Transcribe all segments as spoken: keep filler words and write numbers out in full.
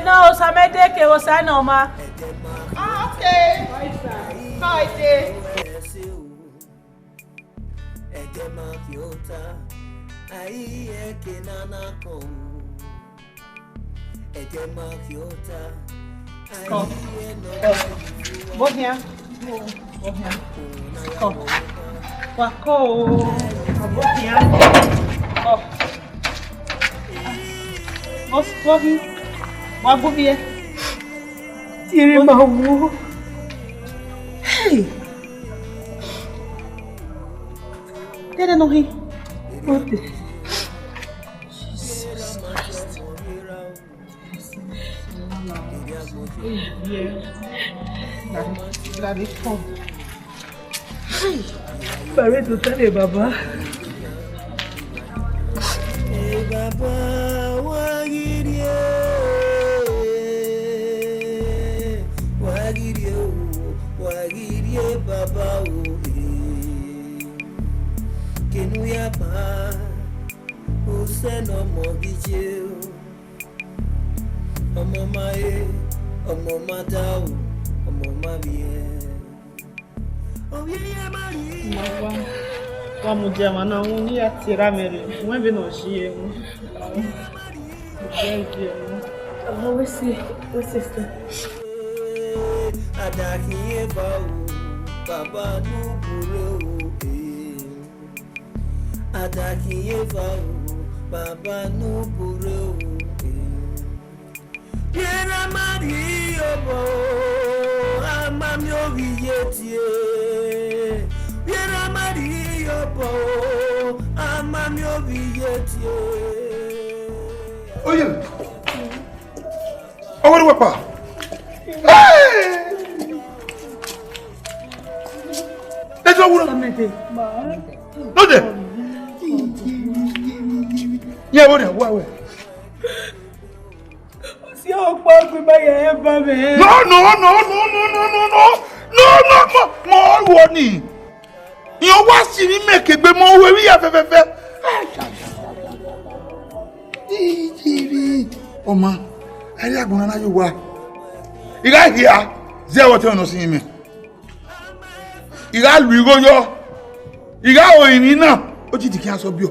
No, Osamẹ de ke Osa nọ ma. Ah, okay. How I dey? Ẹjẹ ma fi ota, ayi ẹke nana kan o. Ẹjẹ ma fi ota, ayi ẹnọ. Come. Come. Come here. Come. Wa ko o. Come here. Come. What's going? Wa gu vbe. Tiri ma wo. Hey. Dede nọ hin. What the? Jesus Christ. Yeah. Daddy, daddy, come. Hey. Bàbá tó tẹ́lẹ̀ bàbá. Ẹ bàbá wa gidi o, wa gidi o, wa gidi e bàbá o, eh. Kenu ya ba, Hussein ọmọ gidi o. Ọmọ ma he, ọmọ ma da o, ọmọ ma vbiẹ. Ovbi iye ma rhie. Wa, wa mu dia ma na, wẹ ne I ya tie erha mwẹ rre, wẹ vbene ọ ye ẹmwẹ. Ovbi iye ma rhie. Ọmọ wẹ si, wẹ si sẹ. Ada khin eva o, baba nu bure o, eh. Ada khin eva o, baba nu bure o, eh. Vbe erha ma rhie obọ, a ma miẹn ovbi iye tie. Vbe erha ma rhie obọ, a ma miẹn ovbi iye tie. Oye, ọwọ́ ni wọ́n pa. Ẹ jọ wúrọ̀. Lóde. Yẹ wo ni wá wẹ̀. Si ọkpa gbe ba ya eva mẹ. No, no, no, no, no, no, no, no, no, no, no, mo, mo wọ ni. Iran wa si ni mẹ kegbe mo wẹ vbe ya fẹfẹfẹ. Ijiri. Ọma, a ri agbọn na yo wa. I gha hia, zẹ ọtẹn nọ si mẹ. I gha lu igho yọ, I gha ro emwi na, o ti dikian sọ biọ.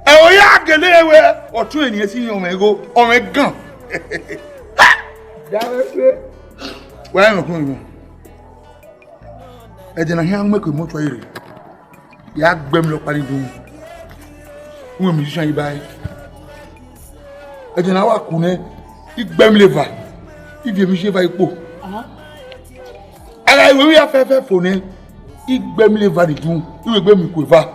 Ẹ o ya gele wẹ ọtẹn eni esi yan ọmọ igho, ọmọ gan. Wa rẹn okun yan. Ẹdẹ na hia mu ẹko mọtuari rre, ya gbe mi lọ kpari dun. Uwẹ musician yi ba ẹre. Ẹdẹ na wa ku nẹ, I gbe mi leva, I viọ emwi eva ikpo. Aha. Ẹghẹ I ru emwi hia fẹfẹ fo nẹ, I gbe mi leva ni dun, I ru egbe mi ku eva.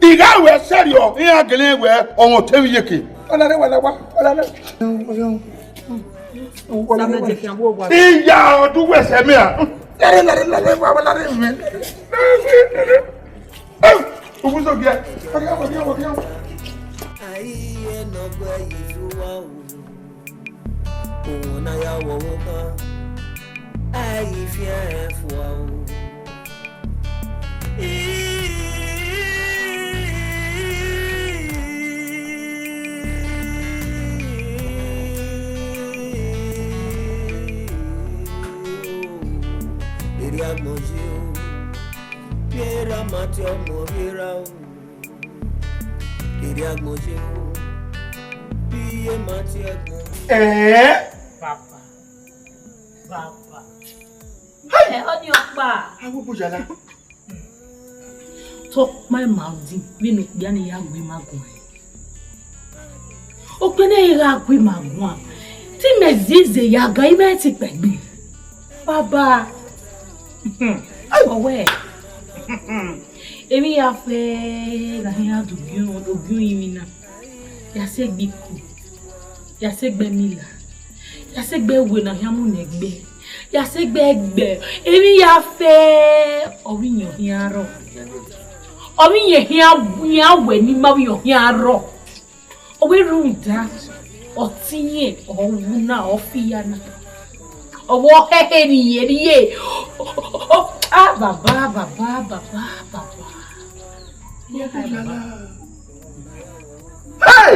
I gha ru ẹsẹrriọ, iran gele wẹ ọmọ otọ emwi iyeke. Ọna rre wa la wa, ọna rre. Iya ọdún wẹsẹ mẹ a. Lare, lare, lare, wa, wa, lare, mẹ. Ogun so giẹ. Wa giẹ, wa giẹ, wa giẹ. Ayi ẹnọgbẹ yi zuwa o. Òun náà yà wọ owó kan. Ayi fi ẹ fua o. Èrè àgbọ̀njẹ o, bí èrè àmàtí ọmọ rí ra o. Èrè àgbọ̀njẹ o, bí iye màtí ẹ̀gbọ́n. Ẹ̀ẹ́. Bàbá, bàbá. Ẹ, ọ ni ọkpa. Awo bojala. Tọkpa ma di vbene okpia ni ya gu ima guan. Okpia ne gha gu ima guan. Te imẹ zieze ya ga, imẹ ti kpẹgbe. Baba. Ọwẹ. Emwi ya fẹ na hia do biun, do biun iyinmwi na. Ya sẹ gbe iku, ya sẹ gbe mila, ya sẹ gbe ẹwe na hia mu nẹ gbe, ya sẹ gbe ẹgbẹ, emwi ya fẹ, ọ vbe iyẹn ọ hia rrọọ. Ọ vbe iyẹn hia, hia wẹ ne ima vbe iyẹn ọ hia rrọọ. Ọ vbe rhunmwuda, ọ tiẹn, ọ wu na, ọ fi ya na. Ọ vbe ọ hẹhẹ ne iyẹn rrie. Ah, baba, baba, baba, baba. Hey!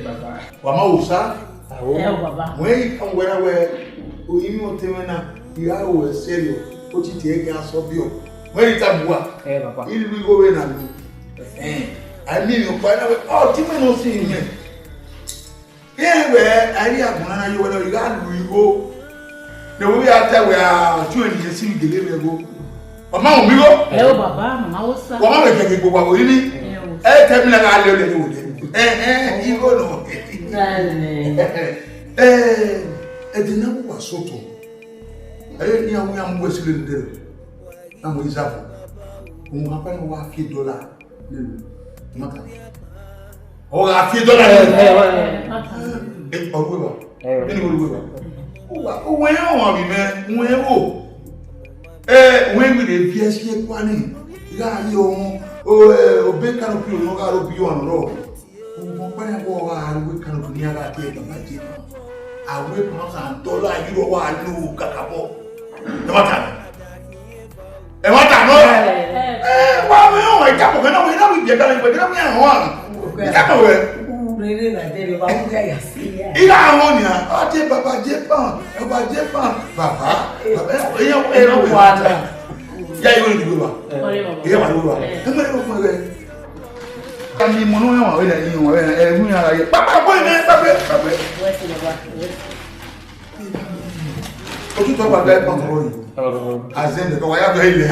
Ẹ, baba. Wa ma wo sa. Ẹ o, baba. Wẹ i kan wẹ na wẹ, o, imi ọtẹn mwẹ na, I gha ru ẹsẹ rriọ, o ti tie gha sẹ ọbiọ. Wẹ i ta bua. Ẹ, baba. I lu igho vbe na lu. Ẹ, a miẹn emwi ọkpa na wẹ, ọ, te imẹ nọ si imẹ. Ẹ wẹ, a i re agbọn na yo wẹ na, I gha lu igho. Ne wo ya ta wẹ, a, chu eni esi gele vbe ẹvbo. Ọ ma hu mi igho. Ẹ o, baba, mama wo sa. Wa ma vbe kẹkẹ gbogbo abo rini. Ẹ o. Ẹ te mi na gha le ole ni wo de. Ẹ, ẹ, igho nọ. Ẹ, ẹ de na wa sotọ. Ẹ, ni a wu ya mu wẹ sile ni de. Na mu izabọ. Òun ha pa ni wa fi dọla lele. Mata. Ọ gha fi dọla lele. Ẹ, ọ ru eva. Ẹ, ọ ru eva. Uwa, uwẹ ọmwa vbe mwẹ, uwẹ wo. Ẹ, uwẹ vbe rre viẹ si ekua ni, I gha ye ọmọ, o, ẹ, obọ Kanopi ne ọ gha ro bi ọmwa nọ. Ugbẹn ọkpa ni wẹ ọ gha ru Kanopi ne a gha tie ẹre Baba Jefan. A wẹ pounds and dollar, euro wa lu kakabọ. Ẹ ma ta nọ. Ẹ ma ta nọ. Ẹ, wa mwẹ ọmwa itamọ kẹ na, wẹ na wẹ ibiẹka na, wẹ na wẹ ahọn a. Itamọ wẹ. Rere na dẹ vbe wa mu ya ya si ya. I gha họn nia, ọ tie Baba Jefan, Baba Jefan, Baba, Baba, ẹ, ẹ, ẹ, ẹ, ẹ, wa na. Ya, I wẹ ne I dugbe wa. Ọre baba. I ya wa dugbe wa. Ẹ. Ẹ ma rẹ okun rẹ. Ka ni mo nu wa wẹ na, ni wa wẹ na, ẹ, wu ya ra ye. Papa, boy, man, papa, papa. Wẹ si baba, wẹ si. Otu tọ wa da ipa tọrọ yi. Azẹn de wa ya do ile.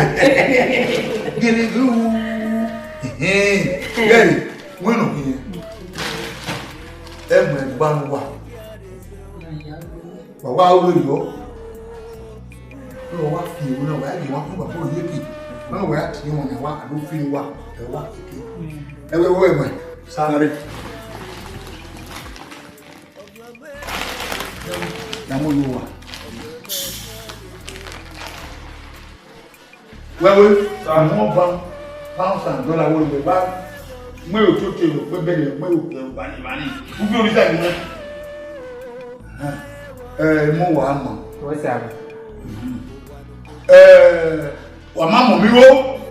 Gele gu. Gele, wẹ no kiyen. Ẹ mọ ẹgba nu wa. Wa wa ru yọ. Wẹ wa fi ewu na, wa ghi wa ku baba oyeke. Wẹ wa tie wọn na, wa do fi wa, ẹ wa keke. Ẹ wẹ wẹ mẹ. Sangare. Ya mo yo wa. Wẹ wẹ, sa mo ba pounds and dollar wo le ba. Mo yo to te lo pe bele, mo yo ke ba ni ba ni. U bi ori sa ni. Eh, mo wa ma. Wẹ sa. Eh, Wa ma mọ mi ro.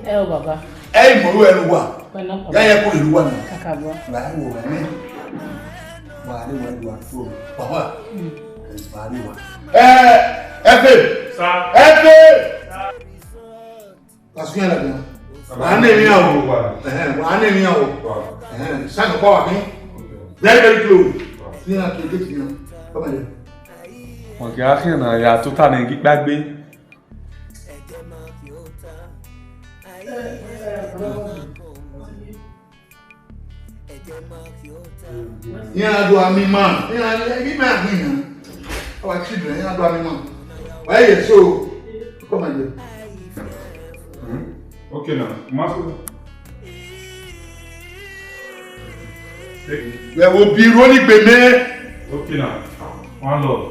Ẹ o baba. Ẹ i mọ ro ẹre uwa. Wẹ nọ baba. Ya ye ẹko rhie uwa na. Kakabọ. Wa wo wa nẹ. Wa re wa wa fo. Wa wa. Mm. Wa re wa. Ẹ, ẹ fe. Sa. Ẹ fe. Wa sun ya ladian. Wa ne mi o. Ẹhẹn, wa ne mi o. Ẹhẹn, sa no pa wa kin. Very, very close. Sun ya ke de ti yan. Come on. Wọn kì í á khian na ya tota ne gikpa gbe. Iran do ami man, iran, iran do ami man. Our children, iran do ami man. Why you so? Come and do. Hmm? Okay now, Master. Wẹ wo bi ro ni gbe mẹ. Okay now, one love.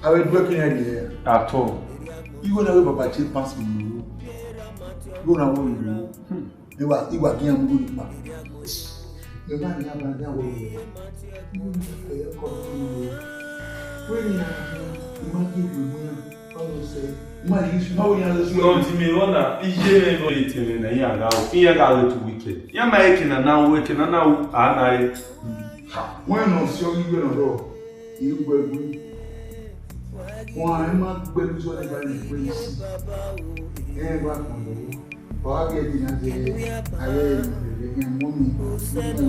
Avbe egbe kẹrẹn rhie. At all. Igho na wẹ baba tie pass mi ro. Igho na wẹ mi ro. Hmm. Iwa, iwa gi iran mu unu kpa. Mẹ ma ni aban dia wẹ, wẹ ni a kọ fun wẹ, wẹ ni a, I ma gie egbe mu iran, ọ nọ sẹ, I ma yi, I ma wẹ iran lẹ su. Nọ di mi rọ na, iye mwẹ nọ ye te mwẹ na, iran gha ru, iran gha ru too wicked. Iran ma eke na na ru, eke na na ru, a na re. Wẹ nọ si ọghe iwe nọ rọ, I ru ẹbu. Wan, I ma gbe ẹbu zọ ne ba ni gbe isi. Ẹ wa kpọnmwẹ. Ọ gha biẹ ẹtin na zẹ, a ye rẹn ne ọ rre khian, mummy, mummy, I want to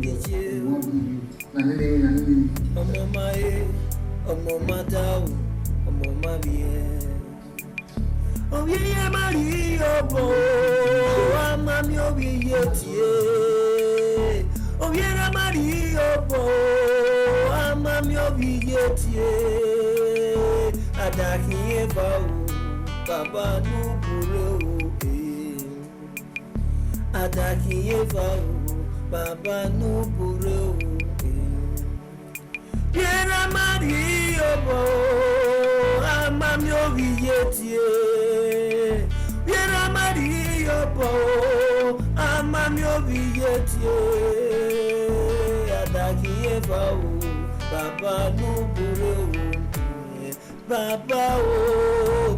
be with you, I want to be with you. Na nene emwi, na nene emwi. Ọmọ ma he, ọmọ ma da o, ọmọ ma vbiẹ. Ovbi erha ma rhie obọ, a ma miẹn ovbi iye tie. Ovbi erha ma rhie obọ, a ma miẹn ovbi iye tie. A da khiẹn eva o, baba ne u bu rre o, eh. A da khiẹn eva o, baba ne u bu rre o, eh. Vbe erha ma rhie obọ, a ma miẹn ovbi iye tie. Vbe erha ma rhie obọ, a ma miẹn ovbi iye tie. A da khiẹn eva o, baba ne u bu rre o, eh. Baba o,